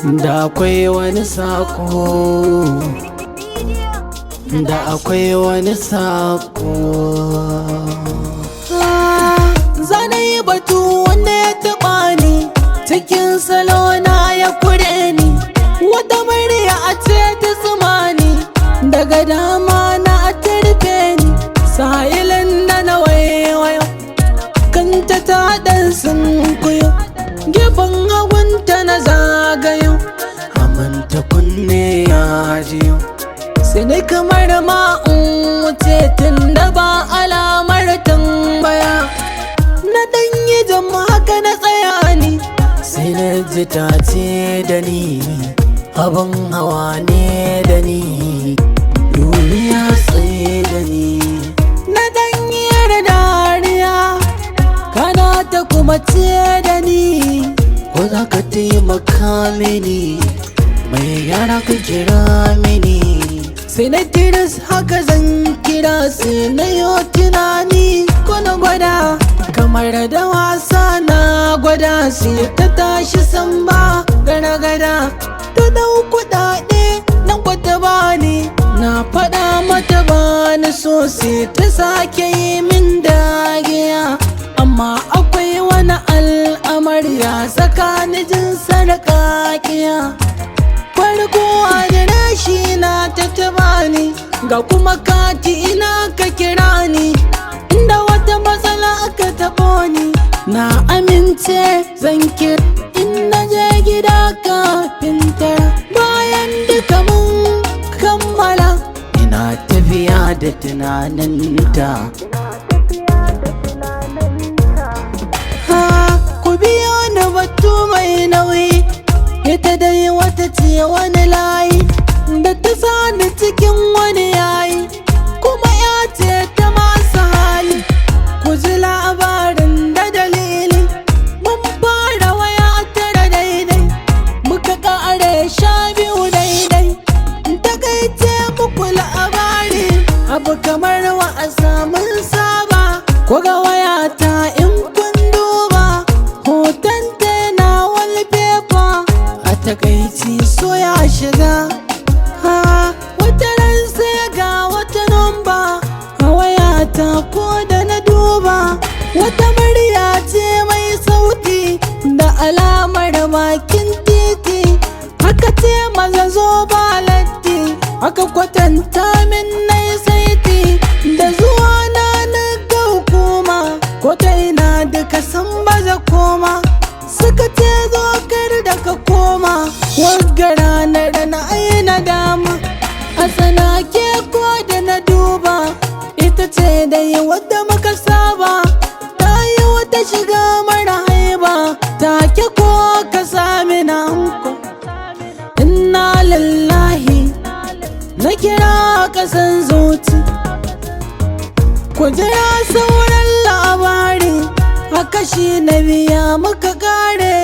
Da akwai wani sako, da akwai wani sako. Zana yi batu wanda ya taɓa ni, cikin salo na ya kure ni. Wata murya a ce ta tsumani, daga dama na tarfe ni. Sa'ilin da na waiwayo, kanta ta ɗan sunkuyo, gefen hagunta na zagayo, amanta kunne ya jiyo. Sai dai kamar ma in wuce tun da ba alamar tambaya. Na ɗan yi jam haka na tsaya ni, sai na ji ta ce da ni, abin hawa ne da ni, duniya tsaye da ni. Na ɗan yi dariya, kana ta kuma ce da ni, ko za ka taimaka mini, mai yara ka kira mini. Sai na tiris haka zan kira, sai na yi tunani ko na gwada, kamar da wasa na gwada, sai ta tashi samba gara-gada. Ta dau kuɗaɗe na kwata bani, na faɗa mata bani so, sai ta sake yi min dagiya. Amma akwai wani al'amari ya tsakanin jin sarƙaƙiya. Farko adireshi na ta taba ni, ga kuma kati ina ka kira ni, inda wata matsala aka taɓo ni, na amince zan kira in na je gida kafin 9. Bayan duka mun kammala, ina tafiya da tunaninta. Ha, ku biyo ni batu mai nauyi. Ita dai wata ce wani layi da ta sani cikin wani yayi, kuma ya ce ta masu hali. Ku ji labarin da dalili, mun fara waya 9 daidai, muka kare 12 daidai. Takaice muku labari, abu kamar wa'asa mun saba. Ku ga wayata in kun duba, hoton ta na wallpaper. A takaici so ya shiga. Ha, wata ran sai ga wata number a wayata, ko da na duba, wata murya ce mai sauti da alamar bakin titi. Haka ce, maza zo ba latti. Aka kwatanta min na saiti, da zuwa na na ga hukuma, ko ta ina duka san baza koma. Suka ce zo kar da ka koma. Wagga ranar na aina dama a tsanake, ko da na duba, ita ce dai wadda muka saba. Ta yi wata shiga mara haiba, take ko ka sami na hanko. Inna lillahi, na kira kasan zuci. Ku jira sauran labari, a kashi na biya muka kare.